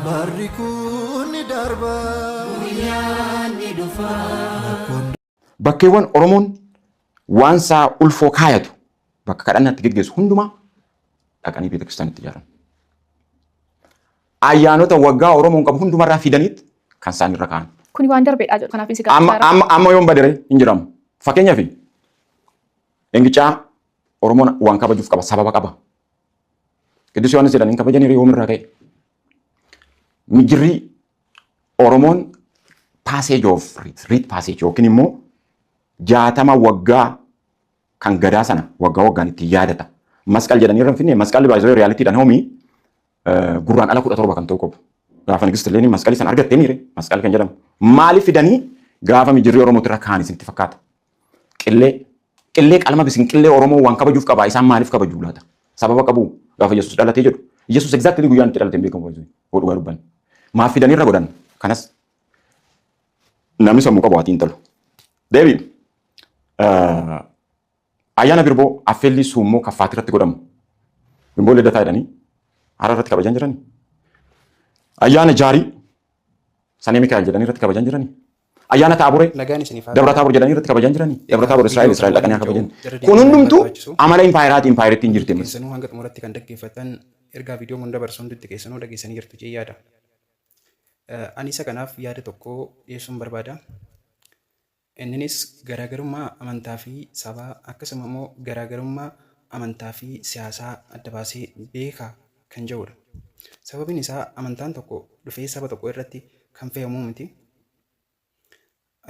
Barri kun ni darba. Guyyaan ni dhufa. Rakkoon Bakkeewwan Oromoon waan isaa ulfoo kaayatu bakka kadhannaatti geggeessu hundumaa dhaqanii beeta kiristaanitti ijaaran. Ayyaanota waggaa Oromoon qabu hundumarraa fidaniit kan isaan irra kaa'an. Kuni waan darbeedha jedhu. Kanaaf si Amma gaafachaa amma amma yoon badere hin jiramu. Fakkeenyaaf Ingicaa Oromoon waan kabajuuf qaba, sababa qaba. Qiddus Yohaannis jedhanii hin kabajanii yoomirraa ka'e. Mijirrii Oromoon passage of rite passage yookiin immoo 60 waggaa kan gadaa sana waggaa waggaan itti yaadata. Masqal jedhanii irra hin finne masqalli baay'isoo realitydhaan hoomii gurraan ala 17 kan ta'u qabu. Gaafa Nigist illee masqalii sana argattee miire masqal kan jedhamu. Maaliif fidanii gaafa mijirrii Oromootti irra kaa'an isinitti fakkaata? Qillee qillee qalma bisin qillee Oromoo waan kabajuuf qabaa isaan maaliif kabaju laata? Sababa qabu gaafa Yesuus dhalatee jedhu. Yesuus exactly guyyaan itti dhalate hin beekamu baay'isoo. Dhugaa dubban. Maaf fidanii irra godhan? Kanas namni sammuu qabu haa xiinxalu. Deebi. Ayyaana Birboo affeellii suummoo kaffaati irratti godhamu. Birboo Liddataa jedhanii hara irratti kabajan jirani. Ayyaana Jaarii Sanee Mikaa'el jedhanii irratti kabajan jirani. Ayyaana Taaboree Nagaan isiniif haa Dabra ta'u. Taabor jedhanii irratti kabajan jirani. Dabra Egaa Taabor Israa'el viidiyoo Israa'el kana dhaqanii haa waan kabajan. jedhu irra Kun deebiin hin hundumtuu barbaachisu. amala impaayeraati impaayerittiin Hundi jirti ammas. keessanuu hanga xumuratti kan dhaggeeffattan ergaa viidiyoon kun dabarsu hundi keessanuu dhageessanii jirtu jedhee yaada. Ani isa kanaaf yaada tokko dhiyeessuun barbaada. Inninis garaagarummaa amantaa fi sabaa akkasuma immoo garaagarummaa amantaa fi siyaasaa adda baasee beeka kan jedhudha. Sababiin isaa amantaan tokko dhufee saba tokko irratti kan fe'amuu miti.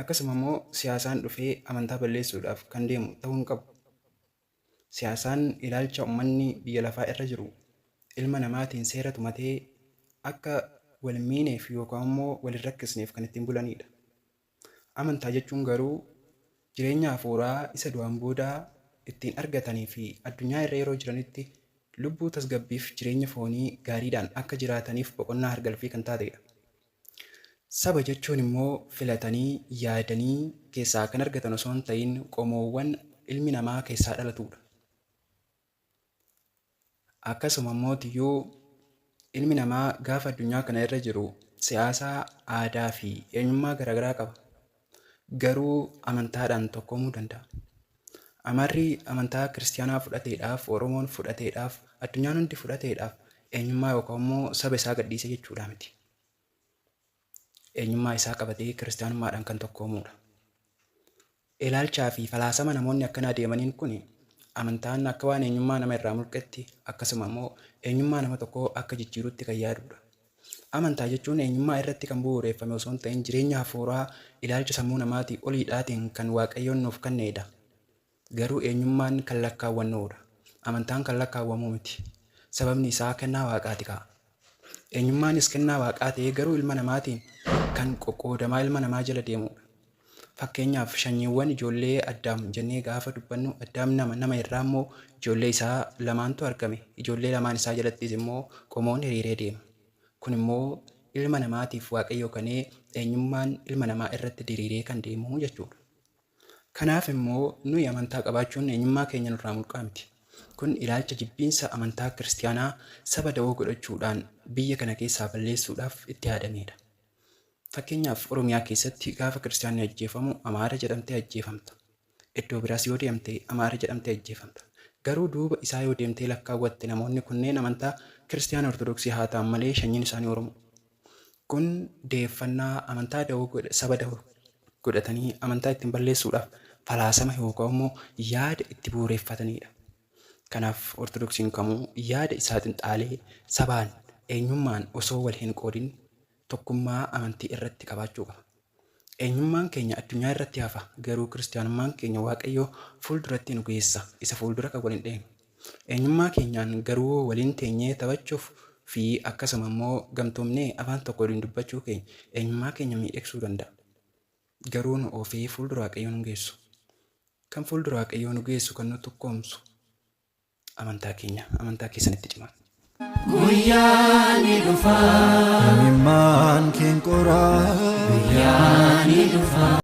Akkasuma immoo siyaasaan dhufee amantaa balleessuudhaaf kan deemu ta'uu hin qabu. Siyaasaan ilaalcha ummanni biyya lafaa irra jiru ilma namaatiin seera tumatee akka wal hin miineef yookaan immoo wal hin rakkisneef kan ittiin bulaniidha. Amantaa jechuun garuu jireenya hafuuraa isa du'aan boodaa ittiin argatanii fi addunyaa irra yeroo jiranitti lubbuu tasgabbiif jireenya foonii gaariidhaan akka jiraataniif boqonnaa hargalfii kan taateedha. Saba jechuun immoo filatanii, yaadanii keessaa kan argatan osoo hin ta'in qomoowwan ilmi namaa keessaa dhalatuudha. Akkasuma immoo ilmi namaa gaafa addunyaa kana irra jiru siyaasa, aadaa fi eenyummaa garaagaraa qaba. Garuu amantaadhaan tokkoomuu danda'a. Amaarri amantaa kiristiyaanaa fudhateedhaaf, Oromoon fudhateedhaaf, addunyaan hundi fudhateedhaaf eenyummaa yookaan immoo saba isaa gadhiise jechuudha miti. Eenyummaa isaa qabatee kiristiyaanummaadhaan kan tokkoomuudha. Ilaalchaa fi falaasama namoonni akkanaa deemaniin kun amantaan akka waan eenyummaa nama irraa mulqetti akkasuma immoo eenyummaa nama tokkoo akka jijjiirutti kan yaadudha. Amantaa jechuun eenyummaa irratti kan bu'uureeffame osoo hin ta'in jireenya hafuuraa ilaalcha sammuu namaatii oliidhaatiin kan Waaqayyoon nuuf kenneedha. Garuu eenyummaan kan lakkaawwannuudha. Amantaan kan lakkaawwamuu miti. Sababni isaa kennaa Waaqaati kaa. Eenyummaanis kennaa Waaqaa ta'ee garuu ilma namaatiin kan qoqqoodamaa ilma namaa jala deemuudha. Fakkeenyaaf shanyiiwwan ijoollee Addaam jennee gaafa dubbannu Addaam nama, nama irraa immoo ijoollee isaa lamaantu argame. Ijoollee lamaan isaa jalattis immoo qomoon hiriiree deema. Kun immoo ilma namaatiif Waaqayyo kanee eenyummaan ilma namaa irratti diriiree kan deemu jechuudha. Kanaaf immoo nuyi amantaa qabaachuun eenyummaa keenya nurraa mulqaa miti. Kun ilaalcha jibbiinsa amantaa kiristiyaanaa saba da'oo godhachuudhaan biyya kana keessaa balleessuudhaaf itti yaadameedha. Fakkeenyaaf Oromiyaa keessatti gaafa kiristiyaanni ajjeefamu Amaara jedhamtee ajjeefamta. Iddoo biraas yoo deemte Amaara jedhamtee ajjeefamta. Garuu duuba isaa yoo deemtee lakkaawwatte namoonni kunneen amantaa kiristiyaana Ortodoksii haa ta'an malee shanyiin isaanii Oromoo. Kun deeffannaa amantaa da'oo saba da'oo godhatanii amantaa ittiin balleessuudhaaf falaasama yookaan immoo yaada itti bu'uureffataniidha. Kanaaf Ortodoksiin kamuu yaada isaa xinxaalee sabaan eenyummaan osoo wal hin qoodin tokkummaa amantii irratti qabaachuu qaba. Eenyummaan keenya addunyaa irratti hafa, garuu kiristiyaanummaan keenya Waaqayyo fuulduratti nu geessa, isa fuuldura kan wal hin dheenyu. Eenyummaa keenyaan garuu waliin teenyee taphachuuf fi akkasuma immoo gamtoomnee afaan tokko waliin dubbachuu keenya eenyummaa keenya miidhegsuu danda'a. Garuu nu oofee fuuldura Waaqayyoo nu geessu. Kan fuuldura Waaqayyoo nu geessu kan nu tokkoomsu amantaa keenya, amantaa keessanitti cimaa. Guyyaan ni dhufa. Imimmaan keen qoraa. Guyyaan ni dhufa.